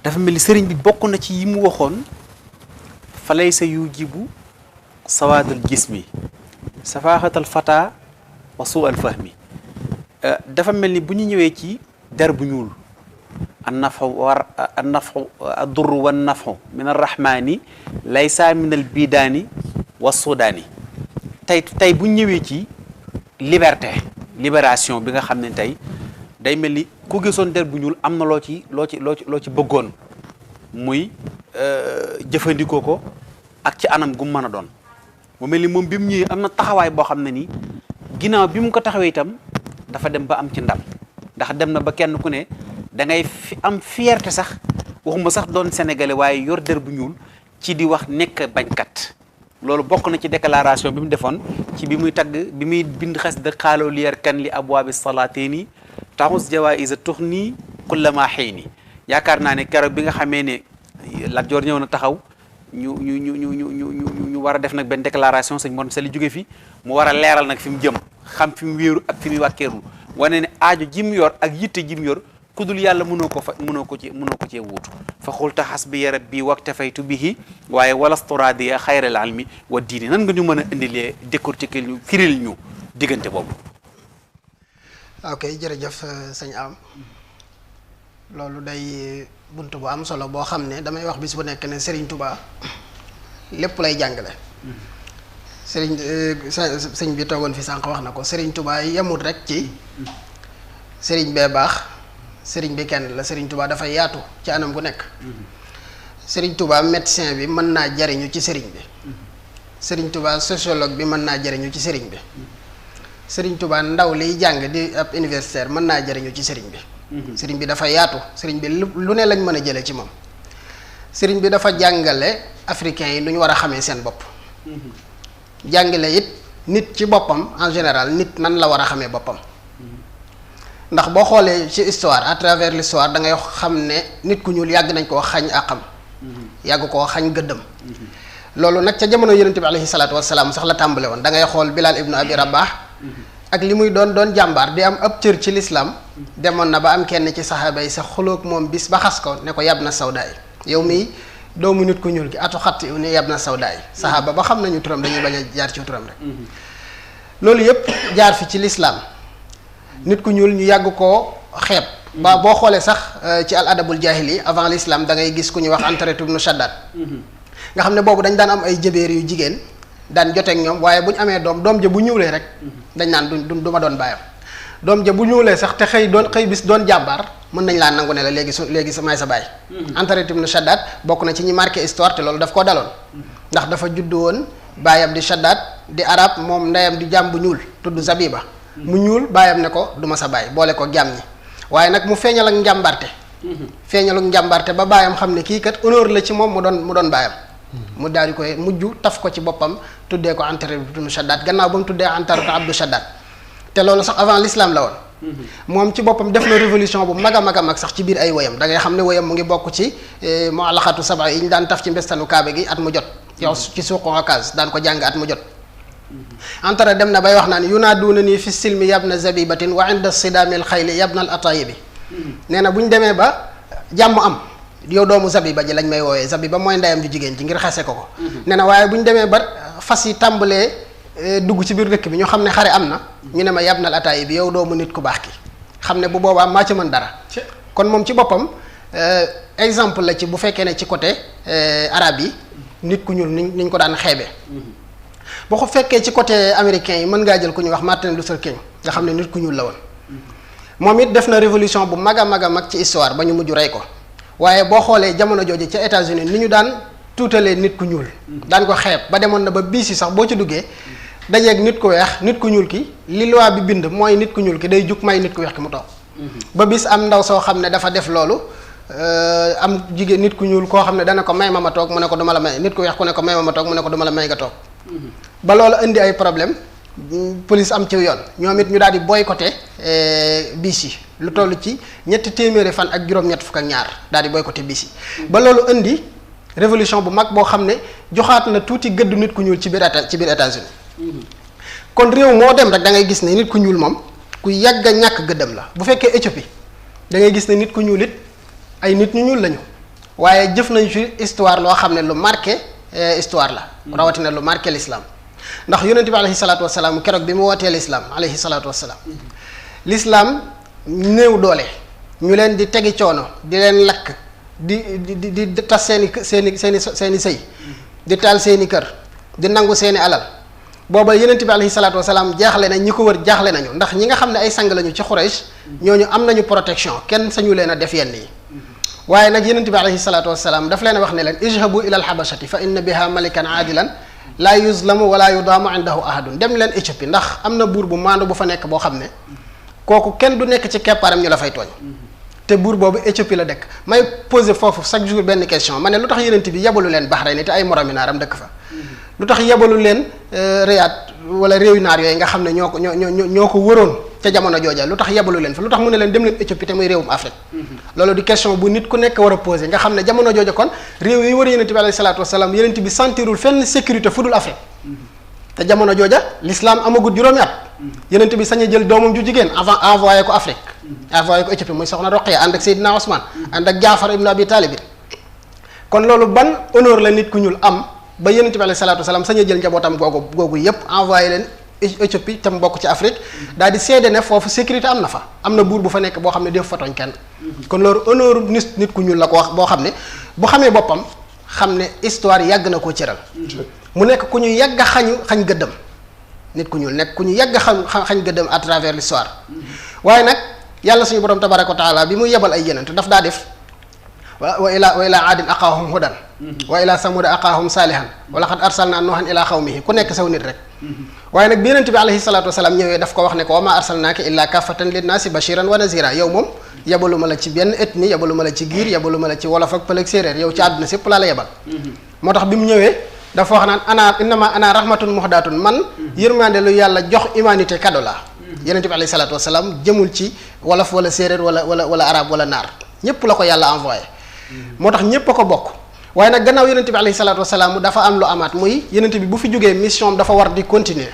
dafa mel ni sëriñ bi bokk na ci yi mu waxoon falay sa yu jibu sawaadul jismi safaaxatal fata wa suu al fahmi dafa mel ni bu ñu ñëwee ci der bu ñuul an nafu addurru wa nafu min arrahmani laysa min al bidaani wa sudaani tey bu ñu ñëwee ci libération bi nga xam ne tey day mel ni ku gisoon der bu ñuul am na loo ci bëggoon muy jëfandikoo ko ak ci anam gu mu mën a doon mu mel ni moom bi mu ñëwee am na taxawaay boo xam ne nii ginnaaw bi mu ko taxawee itam dafa dem ba am ci ndam ndax dem na ba kenn ku ne da ngay am fierté sax waxuma sax doon sénégalais waaye yor der bu ñuul ci di wax nekk bañkat loolu bokk na ci déclaration bi mu defoon ci bi muy tagg bi muy bind xas da xaaloo liyar kan li abwaabi salaatini taxus jawaïsa tux nii kullama xëy ni yaakaar naa ne keroog bi nga xamee ne Lat Joor ñëw na taxaw ñu war a def nag benn déclaration sëñ Mor Sali jóge fi mu war a leeral nag fi mu jëm xam fi mu wéeru ak fi muy wàkkeerlu wane ne aajo ji mu yor ak yitte ji mu yor kudul yàlla mënoo ko cee wuutu fa xulta xasbiya rabbi waktafaytu bihi waaye walasturaadiya xayral almi wa diini nan nga ñu mën a indilee décortiquer ñu firil ñu diggante boobu. ok jërëjëf sëñ Am loolu day bunt bu am solo boo xam ne damay wax bis bu nekk ne Serigne Touba lépp lay jàngale. sëñ bi toogoon fi sànq wax na ko Serigne Touba yemut rek ci Serigne bee baax Serigne bi kenn la Serigne Touba dafa yaatu ci anam gu nekk. Serigne Touba médecin bi mën naa jariñu ci Serigne bi. Serigne Touba sociologue bi mën naa jariñu ci Serigne bi. Serigne Touba ndaw liy jàng di ab universitaire mën naa jariñu ci Serigne bi. Serigne bi dafa yaatu Serigne bi lu ne lañ mën a jëlee ci moom. Serigne bi dafa jàngale africains yi nu ñu war a xamee seen bopp. jàngale it nit ci boppam en général nit nan la war a xamee boppam. ndax boo xoolee ci histoire à travers l'histoire da ngay xam ne nit ku ñuul yàgg nañ koo xañ àqam. yàgg koo xañ gëddam. loolu nag ca jamono yonent bi alayhi salaatu wasalaam sax la tàmbale woon da ngay xool Bilal ibnu Abi Rabah ak li muy doon jàmbaar di am ab cër ci lislaam demoon na ba am kenn ci saxaaba yi sax xuloog moom bis ba xas ko ne ko yab na sawdaay yow mii doomu nit ku ñuul gi atu xatti ne yab na sawdaay saxaaba ba xam nañu turam dañuy bañ a jaar ci turam rek. loolu yëpp jaar fi ci lislaam nit ku ñuul ñu yàgg koo xeeb. ba boo xoolee sax ci al adabul jaahili avant l'islam da ngay gis ku ñuy wax Antaret ibnu Shaddad nga xam ne boobu dañ daan am ay jëbeer yu jigéen daan joteeg ñoom waaye bu ñu amee doom ja bu ñuulee rek dañ naan du ma doon bàyyam doom ja bu ñuulee sax te xëy bis doon jàmbaar mën nañ laa nangu ne la léegi may sa baay. Antaret ibnu Shaddad bokk na ci ñi marqué histoire te loolu daf koo daloon ndax dafa juddu woon baayam di Shaddad di arab moom ndeyam di jaam bu ñuul tudd Zabiba mu ñuul baayam ne ko du ma sa baay boole ko jaam ñi waaye nag mu feeñal ak njàmbarte feeñal ak njàmbarte ba baayam xam ne kii kat honneur la ci moom mu doon baayam mu daal di koy mujj taf ko ci boppam tuddee ko Antaret ibnu Shaddad gannaaw ba mu tuddee Antaret Abdu Shaddad te loolu sax avant l'islam la woon moom ci boppam def na révolution bu mag a mag sax ci biir ay woyam da ngay xam ne woyam mu ngi bokk ci mu'allaqatu sab'a yi ñu daan taf ci mbestanu kaaba gi at mu jot yow ci suuqu Okaz daan ko jàng at mu jot Antaret dem na bay wax naan yunaaduuna nii fi silmi yabna zabibatin wa inda sidaamil xayli yabna al atayibi nee na bu ñu demee ba jàmm am yow doomu Zabiba ji lañ may woowee Zabiba mooy ndeyam ju jigéen ji ngir xase ko nee na waaye bu ñu demee ba fas yi tàmbalee dugg ci biir dëkk bi ñu xam ne xare am na ñu ne ma yabna al atayibi yow doomu nit ku baax ki xam ne bu boobaa maa ca mën dara kon moom ci boppam exemple la ci bu fekkee ne ci côté arabe yi nit ku ñuul niñ ko daan xeebee boo ko fekkee ci côté américain yi mën ngaa jël ku ñuy wax Martin Luther King nga xam ne nit ku ñuul la woon moom it def na révolution bu mag a mag ci histoire ba ñu mujj rey ko waaye boo xoolee jamono jooju ca États-Unis ni ñu daan tuutalee nit ku ñuul daan ko xeeb ba demoon na ba biis yi sax boo ci duggee dajeeg nit ku weex nit ku ñuul ki li loi bi bind mooy nit ku ñuul ki day jug may nit ku weex ki mu toog ba bis am ndaw soo xam ne dafa def loolu am jigéen nit ku ñuul koo xam ne dana ko may ma toog mu ne ko duma la may nit ku weex ku ne ko may ma toog mu ne ko duma la may nga toog ba loolu indi ay problème police am ci yoon ñoom it ñu daal di boycotté bis yi lu toll ci 300 fan ak juróom-ñett fukk ak ñaar daal di boycotté bis yi ba loolu indi révolution bu mag boo xam ne joxaat na tuuti gëddu nit ku ñuul ci biir États-Unis kon réew moo dem rek da ngay gis ne nit ku ñuul moom ku yàgg a ñàkk gëddam la bu fekkee Éthiopie da ngay gis ne nit ku ñuul it ay nit ñu ñuul lañu waaye jëf nañ fi histoire loo xam ne lu marqué histoire la rawatina lu marqué l'islam ndax yonent bi alayhi salaatu wasalaam keroog bi mu wootee l'islam alayhi salaatu wasalaam l'islam néew doole ñu leen di tegi coono di leen lakk di tas seeni sëy di taal seeni kër di nangu seeni alal booba yonent bi alayhi salaatu wasalaam jaaxle na ñi ko wër jaaxle nañu ndax ñi nga xam ne ay sang lañu ci Quraysh ñooñu am nañu protection kenn sañu leen a def yenn yi waaye nag yonent bi alayhi salaatu wasalaam daf leen a wax ne leen ijhabu ila alxabashati fa inna biha malikan aadilan laa yuzlamu wala yudaamu indahu ahadun dem leen Éthiopie ndax am na buur bu maandu bu fa nekk boo xam ne kooku kenn du nekk ci keppaaram ñu la fay tooñ te buur boobu Éthiopie la dëkk may posé foofu chaque jour benn question ma ne lu tax yonent bi yebalu leen Bahreïn te ay moromi naaram dëkk fa lu tax yebalu leen Riyad wala réewi naar yooyu nga xam ne ñoo ko wëroon ca jamono jooja lu tax yebalu leen fa lu tax mu ne leen dem leen Éthiopie te muy réewum Afrique loolu di question bu nit ku nekk war a posé nga xam ne jamono jooja kon réew yi wër yonent bi alayhi salaatu wasalaam yonent bi sentirul fenn sécurité fu dul Afrique te jamono jooja l'islam amagut juróomi at yonent bi sañ a jël doomam ju jigéen avant envoyé ko Afrique envoyé ko Éthiopie muy soxna Roqaya ànd ak Seydina Ousmane ànd ak Jaafar ibn Abi Talib kon loolu ban honneur la nit ku ñuul am ba yonent bi alayhi salaatu wasalaam sañ a jël njabootam googu yépp envoyé leen Éthiopie tam bokk ci Afrique daal di seede ne foofu sécurité am na fa am na buur bu fa nekk boo xam ne def fa tooñ kenn kon loolu honneur nit ku ñuul la ko wax boo xam ne bu xamee boppam xam ne histoire yàgg na koo cëral mu nekk ku ñu yàgg a xañ gëddam nit ku ñuul nekk ku ñu yàgg a xañ gëddam à travers l'histoire waaye nag yàlla suñu borom tabaraka wa taala bi muy yebal ay yenent daf daa def wa ila aadin aqaahum hudan wa ila samuda aqaahum saalihan wa laqad arsalna nuuhan ila xawmihi ku nekk saw nit rek waaye nag bi yonent bi alayhi salaatu wasalaam ñëwee daf ko wax ne ko wa ma arsalnaaka illa kaafatan linnaasi bashiran wa nazira yow moom yabaluma la ci benn ethnie yabaluma la ci giir yabaluma la ci wolof ak pël ak séeréer yow ci àdduna sépp laa la yebal moo tax bi mu ñëwee dafa wax naan innama ana rahmatun muhdatun man yërmande lu yàlla jox humanité cadeau la yonent bi alayhi salaatu wasalaam jëmul ci wolof wala séeréer wala arabe wala naar ñépp la ko yàlla envoyé moo tax ñépp a ko bokk waaye nag gannaaw yonent bi alayhi salaatu wasalaam dafa am lu amaat muy yonent bi bu fi jógee mission dafa war di continuer